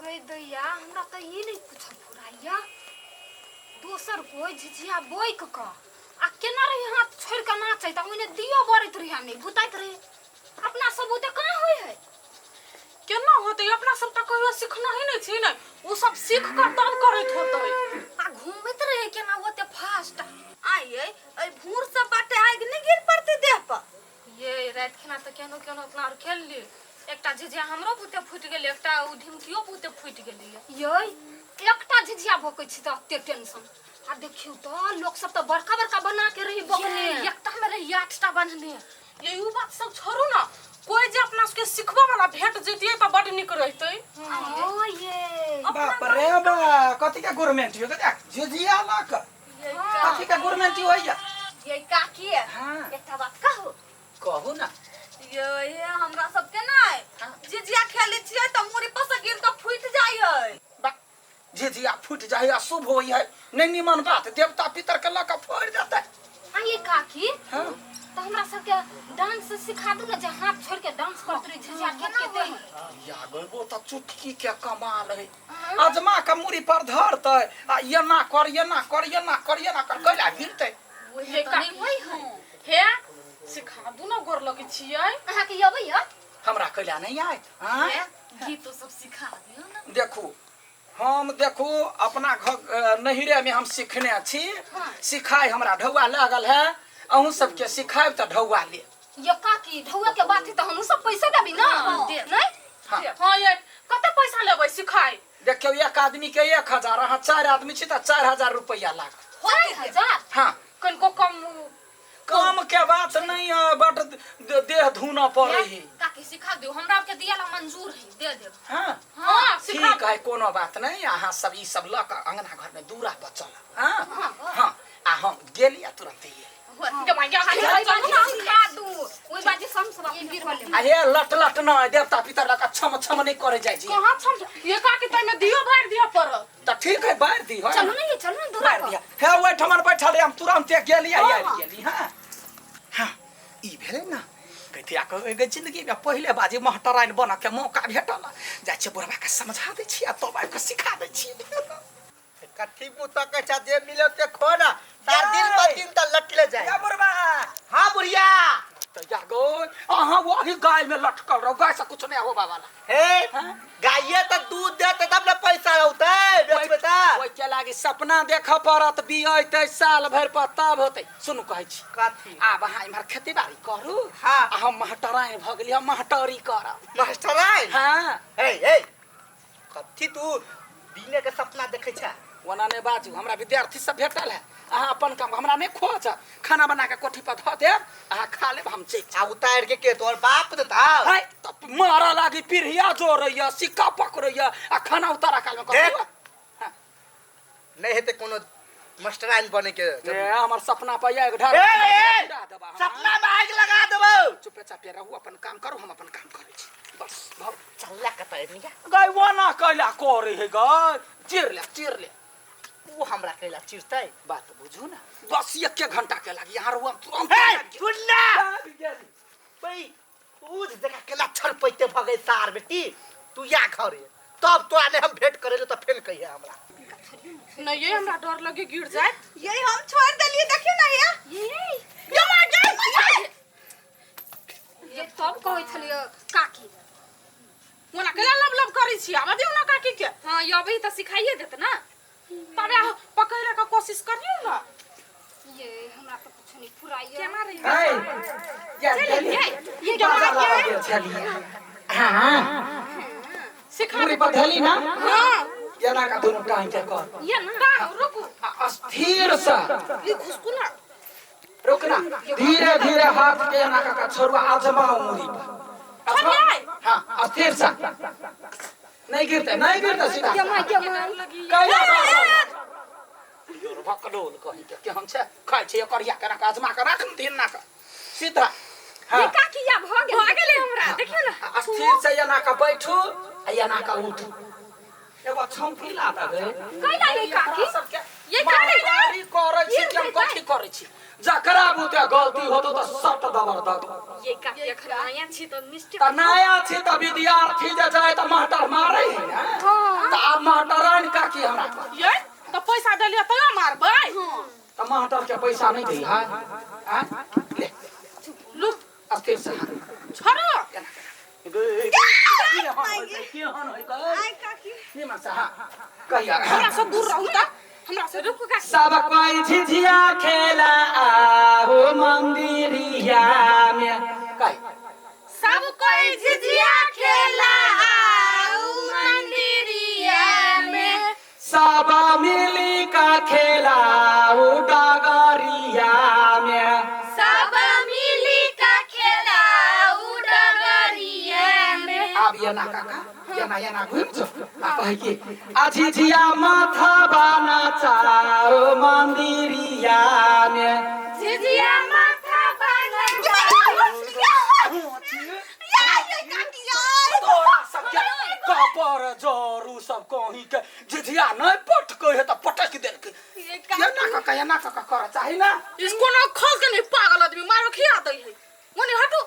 गई दैया, हमरा तऽ ई नहि पूछऽ फुराइया, दोसर कोइ झिझिया बोइक कऽ आ केना रही हाथ छोड़ि कऽ नाचैत आ ओहिने दियो बरैत रही आ नहि बुताइत रही। अपना सब ओते कहाँ होइ है? केना होतै? अपना सब तऽ कहियो सिखना ही नहि छी ने, ओ सब सीख कऽ तब करैत होतै। आ घूमैत रहे केना ओते फास्ट। आइए एहि भूर सब बाटे आगि नहि गिर पड़तै देह पर? ये राति खिना तऽ केहनो केहनो अपना आर खेलली, एकटा झिझिया हमरो बुते फूटि गेलै, एकटा ओ ढिमकियो बुते फूटि गेलै। यै एकटा झिझिया भोकै छी तऽ एते टेंशन, आ देखियौ तऽ लोक सब तऽ बड़का बड़का बना के रही बकने, एकटा में रही 8टा बन्हने। ये उ बात सब छोड़ू ना, कोई जे अपना सबके सिखबऽ वाला भेट जैतियै तऽ बड नीक रहितै। ओ ये बाप रे बा, कथी के गोरमेंट यो देख झिझिया लक कथी के गोरमेंट होइया? ये काकी, हाँ। एकटा बात कहू? कहू ना। ये हमरा सबके नै झिझिया खेले छियै तऽ मूड़ी पर से गिर कऽ फूटि जाइ है। बा, झिझिया फूटि जाइ है अशुभ होइ है, नहीं निमन बात, देवता पितर के लऽ कऽ फोड़ि देतै। आ ये काकी, हाँ। तऽ हमरा सबके डांस सिखा दू ने, जे हाथ छोड़ के डांस करत रही झिझिया खेल के ते। या गो तऽ चुटकी के कमाल है, अजमा के मूड़ी पर धरतै आ एना कर एना कर एना कर एना कर कैला गिरतै। हे काकी, होइ है। हे सिखा दू ना, गोर लगै छियै। अहाँके अबैया? हमरा कैला नहीं आयत। हाँ? हे, गीतो सब सिखा दियौ ने। देखू हम, देखू अपना घर नहिरे में हम सीखने छी, सिखाय हमरा ढौआ लागल है, अहूँ सबके सिखायब तऽ ढौआ ले। ये काकी, ढौआ के बात है तऽ हमहूँ सब पैसा देबी ना? नहीं? हाँ। हाँ ये कते पैसा लेबै सिखाय? देखियौ एक आदमी के 1000, अहाँ 4 आदमी छी तऽ 4000 रुपया लागत। 4000? हाँ। कनिको कम? कम के बात नहीं है, बड देह धुना पड़े है। काकी सिखा दियौ, हमरा के दियाला मंजूर है, दे देब। हाँ। हाँ, सिखा। ठीक है, कोनो बात नहीं, अहाँ सब ई सब लऽ कऽ अंगना घर में दूरा पर चलब। हाँ हाँ, आ हम गेली आ तुरंत एली। गे माय, खाली ओहि बाजी सिखा दू, ओहि बाजी से हम सब अपने कऽ लेब। आ हे लट लट न देवता पितर लऽ कऽ छम छम नहीं करे जाइ छी। कहाँ छम? ये काकी, तैमे दियो भरि दिअ पड़त। तऽ ठीक है, बारि दी। चलू ने, चलू ने दूरा बारि पर। दिया। हे ओहिठाम बैठल रहे, हम तुरंते गेली आ आबि गेली। हाँ हाँ, ई भेलै ने कथिया के एगो जिंदगी में पहिले बाजी महटराइन बनऽ के मौका भेटल, जाइ छियै बुढ़बा के समझा दै छियै आ तब आबि कऽ सिखा दै छियै। कथी मुँह तकै छ? जे मिले ते खो ना, तार दिन पर दिन त लटले जाए। या बुढ़बा। हाँ बुढ़िया। तऽ या गो, अहाँ वही गाय में लटकल रहो, गाय से कुछ नहीं होबा वाला। हे हाँ? गाये त दूध देते तब ने पैसा औतै, बेचबै त। ओहि के लागी सपना देखऽ पड़त, बियतै साल भरि पर तब होतै। सुनू कहै छी। कथी? आब अहाँ इम्हर खेती बाड़ी करू। हाँ। आ हम महटराइन भऽ गेली, हम महटरी करब। मास्टराइन? हाँ। हे हे, कथी तू दिने के सपना देखै छ? ओना नहि बाजू, हमरा विद्यार्थी सब भेटल है, अहाँ अपन काम हमरा नहि खोज, खाना बना के कोठी पर धऽ देब, अहाँ खा लेब, हम चलि आ उतार के के तोहर बाप देता? है तब मारा लागी, पीढ़िया जोड़ैया, सिक्का पकड़ैया आ खाना उतारा काल में देख। करू। नहीं हेतै कोनो मास्टराइन बने के। ए, हमर सपना पर एक ढार ए, ए, उड़ा देबा हमरा। सपना में आगि लगा देबौ। चुपे चापे रहू, अपन काम करू, हम अपन काम करै छी, बस भऽ। चलला कतऽ मिया? गै ओना कैला करे है गै, चिर ले चिर ले। ओ हमरा कैला चिरतै? बात बुझू ना, बस एके घंटा के लागी यहाँ रहू, हम तुरंत हे आबि गेली। सुन ना। आबि गेली। बई उ देखा केला छड़पैते भगै सार बेटी, तू या घरे तब तोरा ने हम भेंट करे त फेन कहिए हमरा। नहीं ये हमरा डर लगे गिर जाए। ये हम छोड़ देलिए, देखियो ना ये। ये ये मार गई। ये तब कहै छलियै काकी। ओना केला लब लब करै छी, आबऽ दियौ ना काकी के। हाँ, ये अभी तऽ सिखाइए देत ना। तबे अहाँ पकड़ि के कोशिश करियौ ना। ये हमरा तऽ कुछ नहीं फुराइए। केना रही? है या गेली। ये बाजार लगा गेल छलियै। हाँ। सिखा। पूरी पर धली ना। हाँ। एना का दुनू टांग के कर। ये ना। का रुकू। आ अस्थिर से ई घुसकू ना। रुकना, धीरे धीरे हाथ के एना का छोड़ुआ, आजमाओ मुरी पर। छोड़ियै? हाँ, अस्थिर से नहीं गिरते, नहीं गिरते सीधा। के माय के माय। कैला your भकडोल कहीं के केहन छै, खाइ छै करिया के राख, आजमा के राख दिन ना के सीधा। ये हाँ। काकी, या भऽ गेल, भऽ गेलै हमरा, देखियौ ना। आ अस्थिर से एना के बैठू आ एना के उठू। एगो छौंकी ला देबै। कैला ये काकी? सबके ये काकी? मारामारी करै छी कि हम कथी करै छी? जकरा बुते गलती होतो तऽ सट दबर दब। ये काकी, एखन नया छी तऽ मिस्टेक। तऽ नया छी तऽ विद्यार्थी जे जाय तऽ मास्टर मारै है ने। हाँ। कर। ये तो पैसा देलियै तैयो मारबै। त मास्टर के पैसा नहीं दी हां हां ले लू अस्थिर से छोड़ो। कहिया हमरा से दूर रहू त हमरा से रुकू काकी। सब कोई झिझिया खेला आओ मंदिरिया में कह सब कोई झिझिया खेला आऊ मंदिरिया में सब मिली का खेला डगरिया में सब मिली का खेला ऊ डगरिया में। अब ये ना काका ये ना ये ना घूम जो आ कहे कि आ झिझिया माथा बना चाओ मंदिरिया में झिझिया माथा बना तोरा सबके कपर जरू सब कहीं के झिझिया नहीं पटकै है त पटक देलकै। ये ना काका ये ना काका कर चाही ना इसको ना खोल के नहीं पागल आदमी मारो खिया दै है मने हटू।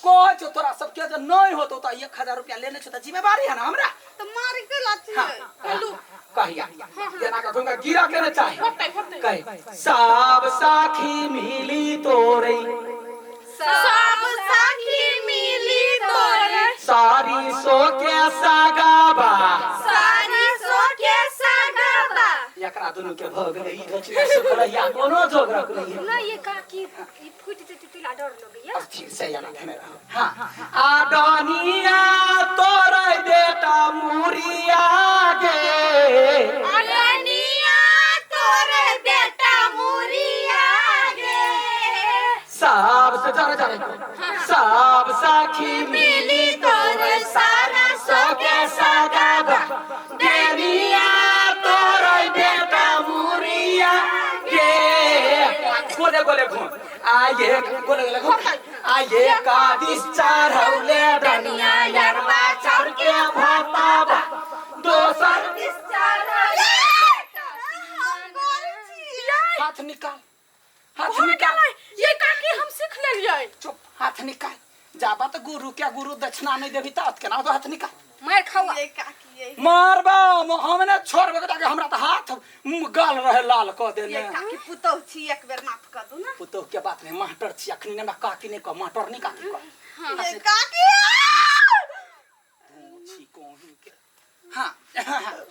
कहै छौ तोरा सबके जे नहीं होतौ त 1000 रुपया लेने छौ त जिम्मेवारी है ना हमरा। तो मारे के लाची हाँ, कहिया ये ना काका घूम गिरा के ना चाही होतै होतै। कहे सब साखी मिली तोरे सब साखी मिली तोरे सारी सो के सागाबा सारी सो के सागाबा। एकरा दुनू के भऽ गेलै ई घचिया सुखलैया कोनो जोगरक नहीं है। नहीं ये काकी ई फूट जेतै तिला डर लगैया। अब ठीक से याना धने रहो। हाँ आडनिया तोरे बेटा मुरिया गे अननिया तोरे बेटा मुरिया गे सब से जरे जरे सब साखी मिली तोरे सारा सो के सागाबा देनिया तोरे बेटा मुरिया गे गोले गोले घूम आये गोले गोले घूम आये कादिस चारौले डनिया यरवा चार के भाताबा दोसर हाथ निकाल हाथ निकाल। ये काकी हम सीख लेलियै। चुप हाथ निकाल जाबा तो गुरु क्या गुरु दक्षिणा नहीं देबी त केना तो हाथ निकाल मार खावा ये काकी ये मारबा हमने छोड़बे के ताकि हमरा त हाथ गाल रहे लाल क देने। ये काकी पुतौ छी एक बेर माफ कर दू ना। पुतोह के बात नहीं मास्टर छी अखनी हमरा काकी नहीं कह मास्टर नहीं काकी कह ये काकी छी कोही के हाँ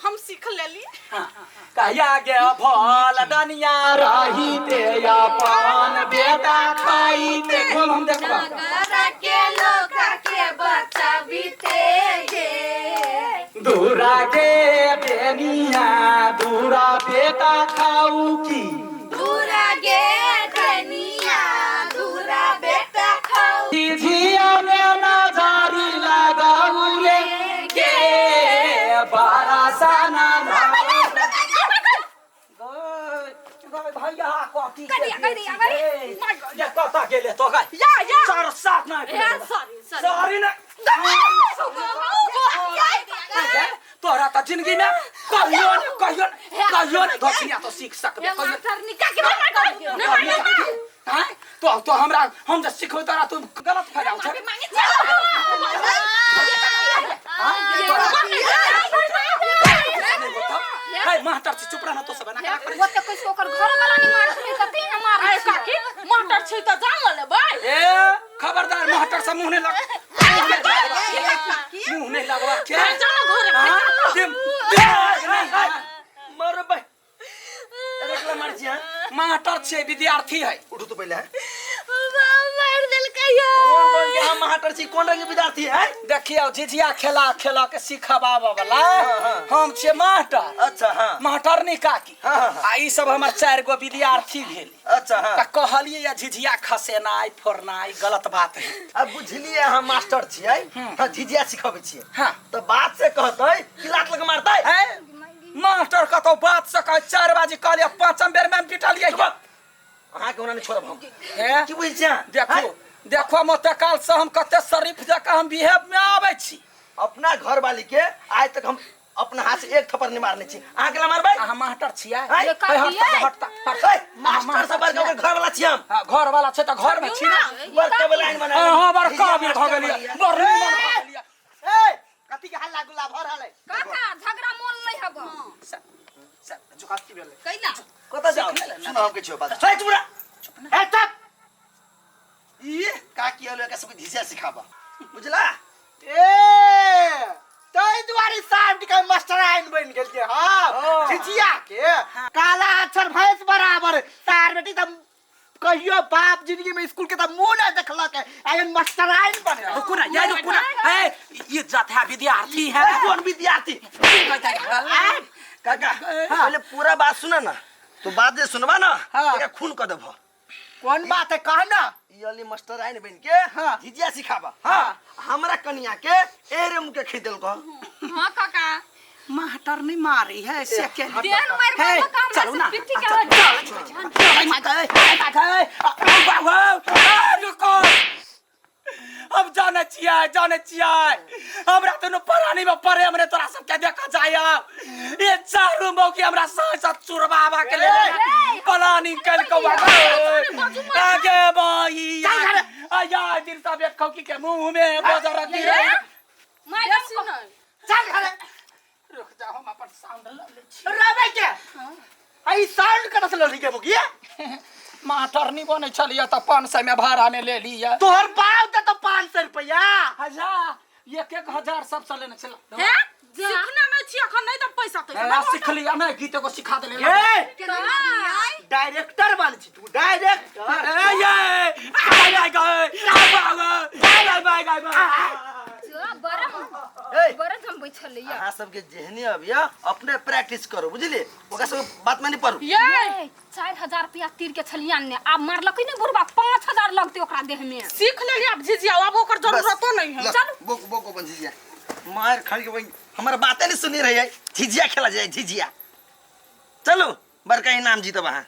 हम सीख लेलियै। हाँ कहिया गे भल डनिया रही ते अपन बेटा खाई ते घूम हम देखबा नगर के लोग के बच्चा बीते गे दूरा गे बेनिया दूरा बेटा खाऊ की दूरा गे धनिया दूरा बेटा खाऊ झिझिया में नजारी लगाऊ रे गे बरसाना भैया कथी के कह दिया, कह दिया, ये कतऽ गेले तो गाय या या चार सात ना सॉरी सॉरी सॉरी ना तोरा त जिंदगी में कहियो न कहियो न कहियो न धोखिया तो सीख सकबे कहियो मास्टर निका के मार नहीं हैं तो हमरा हम जे सिखबै तोरा तू गलत फायदा उठा है मास्टर से चुप रहना तो सब ना वो तो किसी ओकर घर वाला नहीं मारत रहे कते न मारै आय काकी मास्टर छै त जान लेबै। ए खबरदार मास्टर से मुंह नहीं लग मुंह नहीं लगवा के जानो घरे हां मरबै अरे मार छी मास्टर छे विद्यार्थी है उठू तो पहले। मार देलकै कौन रंग के हम मास्टर छी कौन रंग के विद्यार्थी है? देखियो झिझिया खेला खेला के सिखबाबऽ वाला हम छियै मास्टर। अच्छा हाँ मास्टर नहीं काकी हाँ, हाँ। आ ई सब हमर 4 गो विद्यार्थी भेल। अच्छा हाँ त कहलियै या झिझिया खसेनाइ फोड़नाइ गलत बात है। अब बुझलिए हम मास्टर छियै हाँ झिझिया सिखबै छियै। हाँ तो बात से कहतै कि लात लग मारतै? है मास्टर कतौ बात से कहै 4 बाजी कहलियै 5 बेर में हम पिटलियै। अहाँ के ओना नहीं छोड़ब हम। हैं? की बुझै छियै? देखो देखो मोतकाल से हम कते शरीफ जकाँ हम बिहेव में आबै छी। अपना घर वाली के आज तक हम अपना हाथ से एक थप्पड़ नहीं मारने छी। अहाँ के ला मारबै? अहाँ मास्टर छियै? हैं? हे, हट, हट, हट, हट। मास्टर से बड़का ओकर घर वाला छी हम। हाँ, घर वाला छै तऽ घर में छी ना। बड़का वाला लाइन बना। अहाँ बड़का अबीर भऽ गेलियै, बड़ निमन भऽ गेलियै। ए कथी के हल्ला गुल्ला भऽ रहल है? काका झगड़ा मोल नहीं हब। चल कथी भेलै कैला कतऽ जाओ सुन हम के छियो बात ए चुप रह ए चुप ई का किया लो सब झिझिया सिखाबा बुझला ए ताहि दुआरे साहब के मास्टराइन बनि गेलियै हँ झिझिया के काला अक्षर भैंस बराबर सार बेटी तऽ कहियो बाप जिंदगी में स्कूल के तऽ मुंह नहीं देखलक है एहन मास्टराइन बन रुको ना यार रुको ना ए ये जात है विद्यार्थी है कौन विद्यार्थी काका पहले पूरा बात सुना ना तो बात जे सुनबा ना एकरा खून कर देबो कौन बात है कह ना ई अली मास्टर आइन बन के हाँ। झिझिया सिखाबा हां हमरा कनिया के एरे मुंह के खीदल को हाँ काका मास्टर नहीं मारी है से के देन मार हे, मार का चलो ना पिट्ठी के हो चल माय गए माय गए बाबू रुको हम जाने छियै जाने छियै हमरा दुनू परानी में पड़े हमरे तोरा सबके देखा जाय ये चारू मौकी हमरा साथ साथ चुरबाबा के ले पलानी कल को आगे बाई आया दिन सब एक खौकी के मुंह में बजर रखी रे मैडम चल घरे रुक जा हम अपन साउंड ल ले छी रवे के आई साउंड कतऽ से लड़ी के मुखिया मास्टर बनै छलियै तऽ 500 में भाड़ा में ले लियै तोहर बाप दे तो 500 रुपया हजार एक एक हजार सबसँ लेने छल हैं सीखने में छी अखन नहीं तऽ पैसा तैसा सीख लिया नहि गीत एगो सिखा देले ए केना मारलियै डायरेक्टर बन छी तू डायरेक्टर ए ये आय आय गए आय बाय बाय बाय ए बड़ा जमबै छलैया अहाँ सबके जेहने अबिया अपने प्रैक्टिस करो बुझलिए ओकरा सब बात मानी पड़ू ये 4000 रुपया तीर के छलिया ने आब मारलकै ने बुढ़बा 5000 लगतै ओकरा देह में सीख लेली अब झिझिया अब ओकर जरूरतो नहीं है चल बोक बोक अपन झिझिया मार खाई के वही हमारा बातें नहीं सुनी रही है झिझिया खेला जाए झिझिया चलो बड़का इनाम जीतब अहाँ।